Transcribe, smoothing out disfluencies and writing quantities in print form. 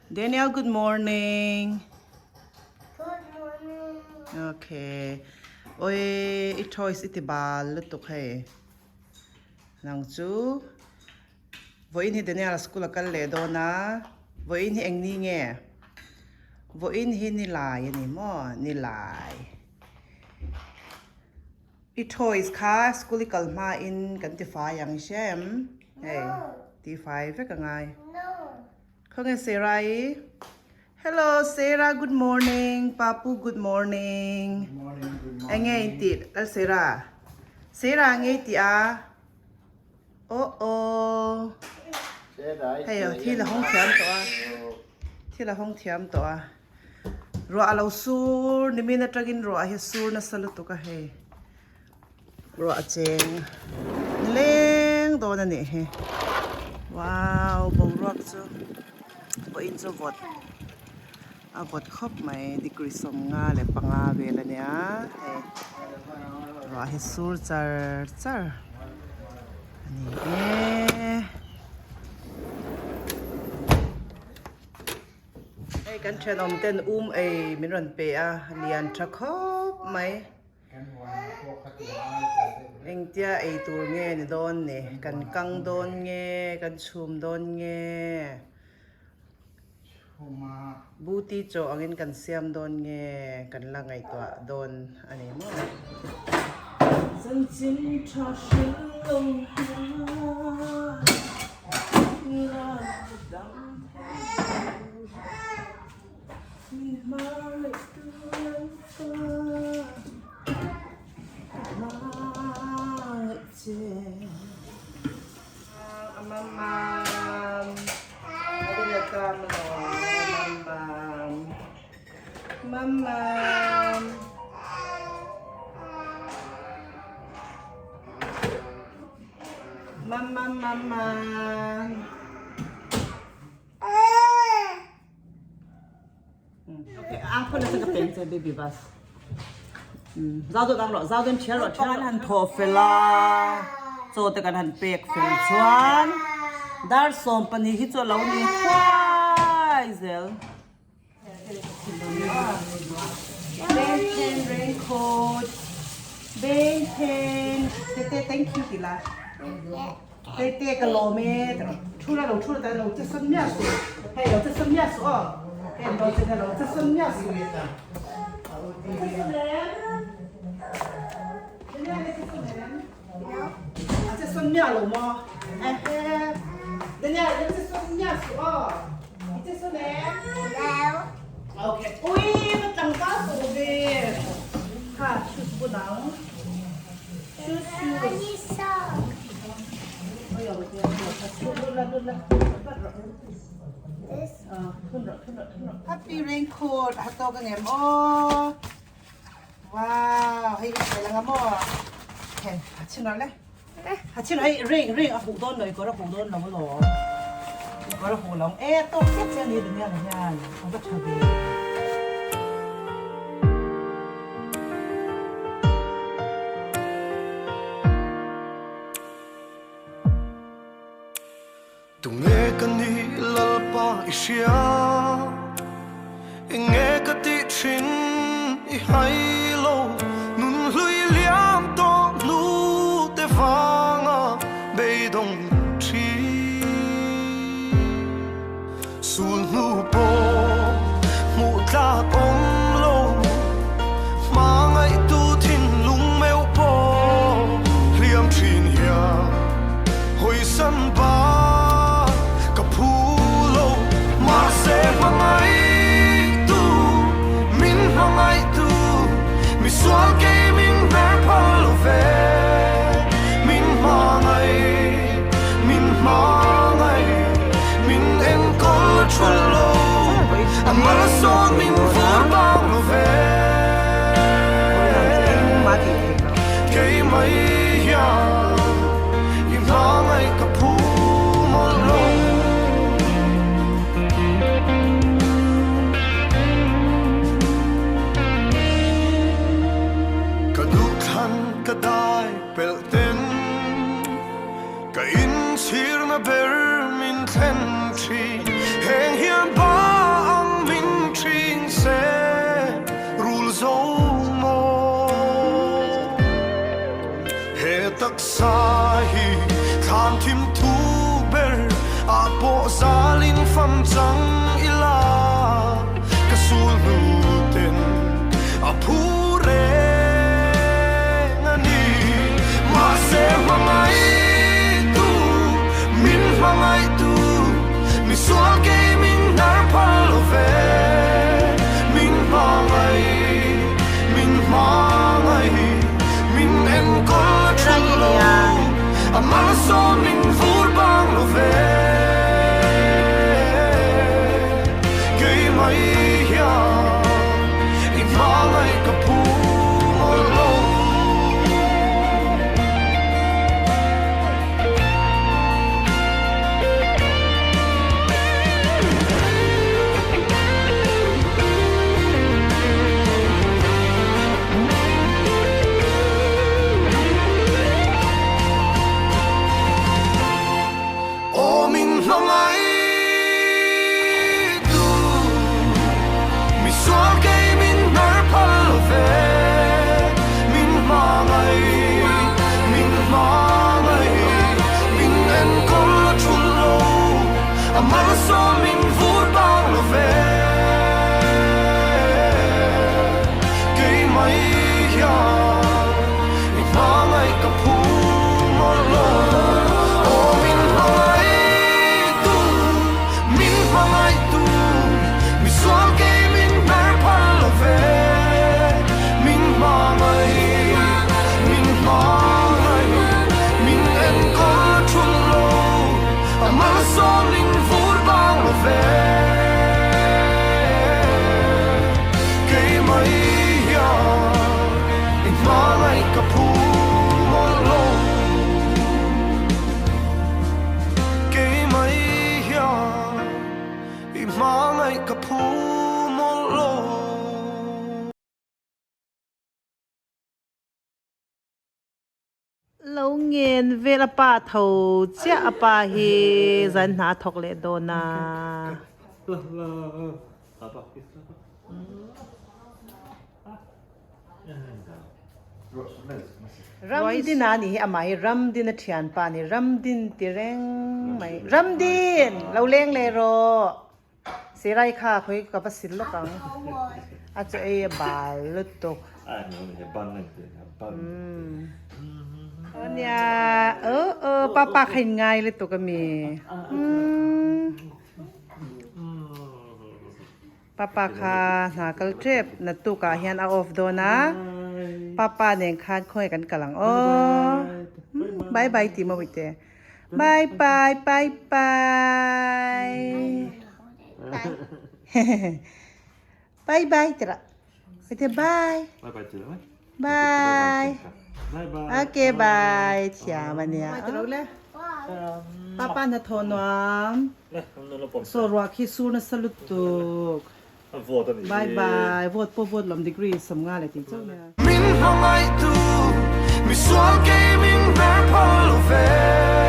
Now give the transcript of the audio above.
Daniel good morning. Good morning. Okay. Oi, i toys i ti bal lutuk hei. Nang chu vawiin hi Daniel school a kal leh dawn a, vawiin hi eng ni nge? Vawiin hi nilai a ni maw? Nilai. I toys kha school i kal hma in kan ti fai ang hria em? Hei, ti fai vek a ngai. Khawnge Sarah i? Hello Sarah, good morning. Papu, good morning. Good morning, good morning. Enge in ti lal Sarah? Sarah nge i ti a? Oh oh. Hei thil a hawng thiam tawh a. Thil a hawng thiam tawh a. Ruah a lo sur nimin atangin ruah hi a sur nasa lutuk a hei. Ruah a cheng nileng dawn a nih hi. Wow boruak chu pawhin chu vawt a vawt khawp mai degree 55 vel a nia hei ruah hi sur char char a ni e. Hei kan thenawm ten um ei min rawn pe a lian tha khawp mai. Engtia ei tur nge ni dawn ni? Kan kang dawn nge? Kan chhum dawn nge? Buti chaw angin kan siam dawn nge? Kan la ngaihtuah dawn a ni maw? Chanchin tha hrilh lo hna la dam thei lo. Min hmangaih tu Lalpa ka hmangaih che. Amamam Adinata mano Mamam Mamam Mamam mamam Okay, a phone na ka peng che baby bus. Zau do dang ro, zau den thial ro thial han tho fela. Chaw te kan han pek fel chuan dar 12 hi chu lo ni thuai zel. Ben ten raincoat. Ben ten. Te te thank you tila. Te te ka lawm e thu la lo thu la ta lo che sawn miah suh hei lo che sawn miah suh aw hei lo che lo che sawn miah suh che sawn em Daniel che sawn em a che sawn miah lo maw ehe Daniel lo che sawn miah suh aw i che sawn em okay ui va tlangval tawh ve kha shoes bu dang shoes shoes Happy raincoat ha to ka ngem aw wow hei i la nga maw he ha chin le ha chin hei rain rain a hu dawn lo i kawr a hu dawn lo lo i kawr a hu lo e to chiah chiah ni dunia la hian a va tha ve. Tunge ka nih Lalpa i hria, enge ka tih thin i hai lo, nun hlui liam tawh hnu te vanga beidawng thin. Sul hnu pawh hmuh tlak awm lo, hmangaihtu thinlung meuh pawh hliam thin hian hawisan bak ka phu lo. Mahse hmangaihtu, min hmangaihtu, misual kei min hmer phal lo ve, min hmangaih, min hmangaih. Min enkawl a thul lo. Hmangaih ka phu mawlh lo. Lo ngen vel a pa tho chiah a pa hi zan hna a thawk leh dawn a. Ramdin a nih hi amah hi Ramdin a thianpa a ni Ramdin ti reng mai Ramdin lo leng leh rawh Sirai kha khawi ka va sil lawk ang a chaw ei a bal lutuk nia aw aw papa kha in ngai lutuk a mi Papa kha hna kal tep naktuk ah hian a off dawn a papa nen khan khawnge kan kal ang aw bye bye tih maw ite bye bye bye bye bye bye tih rah ite bye bye okay bye thiam ania papa hnathawh nuam. Saw ruah khi sur nasa lutuk. Bye bye vote pawh vote lawm degree 50 leh tih chauh nia. Min hmangaih tu misual kei min hmer phal lo ve.